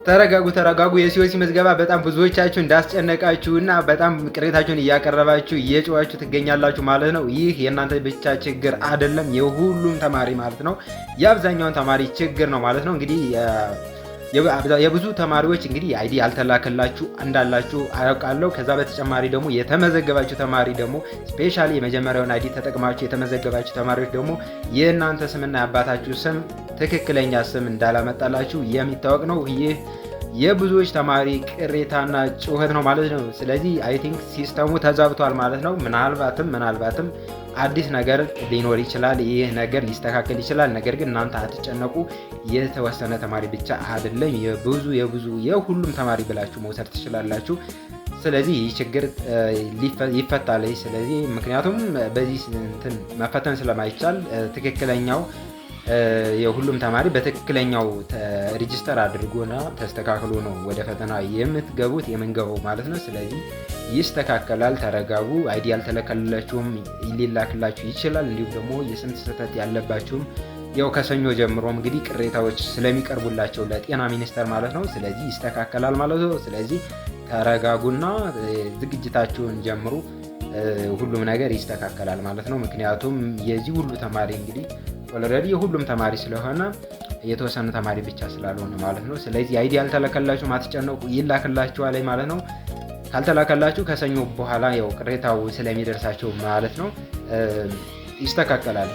ተረጋጉ ተረጋጉ። የ COC ምዝገባ በጣም ብዙዎቻችሁ እንዳስጨነቃችሁና በጣም ቅሬታችሁን እያቀረባችሁ እየጮኻችሁ ትገኛላችሁ ማለት ነው። ይህ የእናንተ ብቻ ችግር አይደለም፣ የሁሉም ተማሪ ማለት ነው። የአብዛኛውን ተማሪ ችግር ነው ማለት ነው። እንግዲህ የብዙ ተማሪዎች እንግዲህ ID ያልተላከላችሁ እንዳላችሁ አውቃለሁ። ከዛ በተጨማሪ ደግሞ የተመዘገባችሁ ተማሪ ደግሞ specially የመጀመሪያውን ID ተጠቅማችሁ የተመዘገባችሁ ተማሪዎች ደግሞ የእናንተ ስምና የአባታችሁ ስም ትክክለኛ ስም እንዳላመጣላችሁ የሚታወቅ ነው። ይህ የብዙዎች ተማሪ ቅሬታና ጩኸት ነው ማለት ነው። ስለዚህ I think system ኡ ተዛብቷል ማለት ነው። ምናልባትም አዲስ ነገር ሊኖር ይችላል። ይህ ነገር ሊስተካከል ይችላል። ነገር ግን እናንተ አትጨነቁ። የተወሰነ ተማሪ ብቻ አይደለም፣ የብዙ የብዙ የሁሉም ተማሪ ብላችሁ መውሰድ ትችላላችሁ። ስለዚህ ይህ ችግር ይፈታል። ስለዚህ ምክንያቱም በዚህ እንትን መፈተን ስለማይቻል ትክክለኛው የሁሉም ተማሪ በትክክለኛው register አድርጎና ተስተካክሎ ነው ወደ ፈተና የምትገቡት የምንገባው ማለት ነው። ስለዚህ ይስተካከላል። ተረጋጉ። ID ያልተላከላችሁም ሊላክላችሁ ይችላል። እንዲሁም ደግሞ የስም ስህተት ያለባችሁም ያው ከሰኞ ጀምሮ እንግዲህ ቅሬታዎች ስለሚቀርቡላቸው ለጤና ሚኒስቴር ማለት ነው። ስለዚህ ይስተካከላል ማለት ነው። ስለዚህ ተረጋጉና ዝግጅታችሁን ጀምሩ። ሁሉም ነገር ይስተካከላል ማለት ነው። ምክንያቱም የዚህ ሁሉ ተማሪ እንግዲህ already የሁሉም ተማሪ ስለሆነ የተወሰነ ተማሪ ብቻ ስላልሆነ ማለት ነው። ስለዚህ ID ያልተላከላችሁ አትጨነቁ፣ ይላክላችኋል ማለት ነው። ካልተላከላችሁ ከሰኞ በኋላ ያው ቅሬታው ስለሚደርሳቸው ማለት ነው ይስተካከላል።